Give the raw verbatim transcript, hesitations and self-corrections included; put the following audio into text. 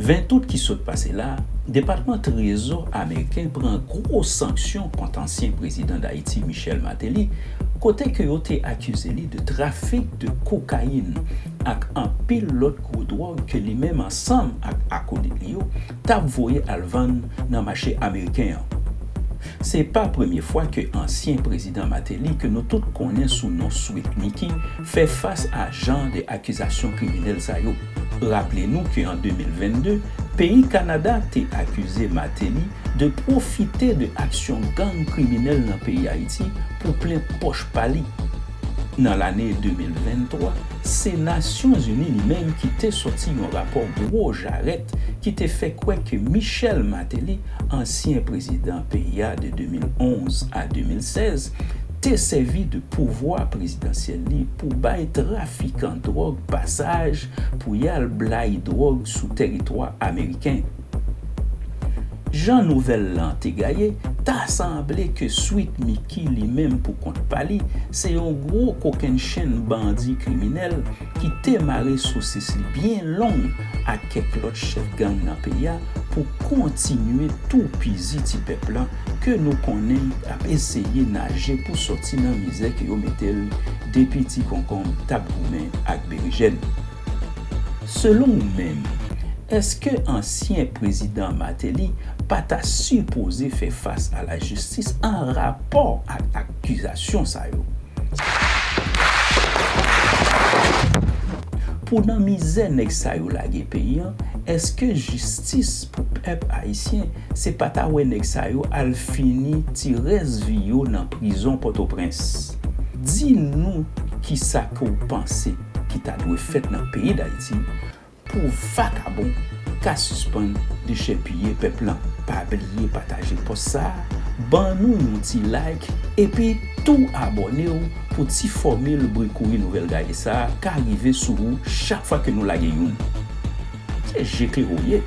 Ven out ki sot pase la, Depatman Trezò ameriken pran gwo sanksyon kont ansyen prezidan Dayiti Michel Martelly, kote ke yo te akize li de trafik de kokayin ak anpil lòt gwo dwòg ke li menm ansanm ak akolit li yo t ap voye al vann nan mache ameriken an. Se pa premye fwa ke ansyen prezidan Martelly, ke nou tout konnen sou non Sweet Micky, fè fas a jan de akizasyon kriminèl sa yo. Raple nou ke an de mil vennde, peyi Kanada te akize Martelly de pwofite de aksyon gang kriminèl nan peyi Ayiti pou plen pòch pa li. Nan lane de mil venntwa, se Nasyonzini li menm ki te sòti yon rapò gwo jarèt ki te fè kwè ke Michel Martelly, ansyen prezidan peyi a de de mil onz a de mil sèz, te sèvi de pouvwa prezidansyèl li pou bay trafikan dwòg pasaj pou y al blayi dwòg sou tèritwa ameriken. Jan nouvèl lan te gaye, ta sanble ke Sweet Micky li menm pou kont pa li, se yon gwo kokennchenn bandi kriminèl ki te mare sosis li byen long ak kèk lòt chèf gang nan peyi a pou kontinye toupizi ti pèp lan ke nou konnen ap eseye naje pou sòti nan mizè ke yo mete l depi ti konkonm t ap goumen ak berejèn. Selon ou menm, èske ansyen prezidan Martelly pa ta sipoze fè fas a lajistis an rapò ak akizasyon sa yo? Pou nan mizè nèg sa yo lage peyi an, èske jistis pou pèp ayisyen se pa ta wè nèg sa yo al fini ti rès vi yo nan prizon Pòtoprens? Di nou kisa ke w panse ki ta dwe fèt nan peyi Dayiti pou vakabon ka sispann dechèpiye pèp lan. Pa bliye pataje pòs sa a, ban nou yon ti like, epi tou abòne w pou ti fòmil bri kouri nouvèl gaye sa a ka rive sou ou chak fwa ke nou lage youn. Se je klere w ye.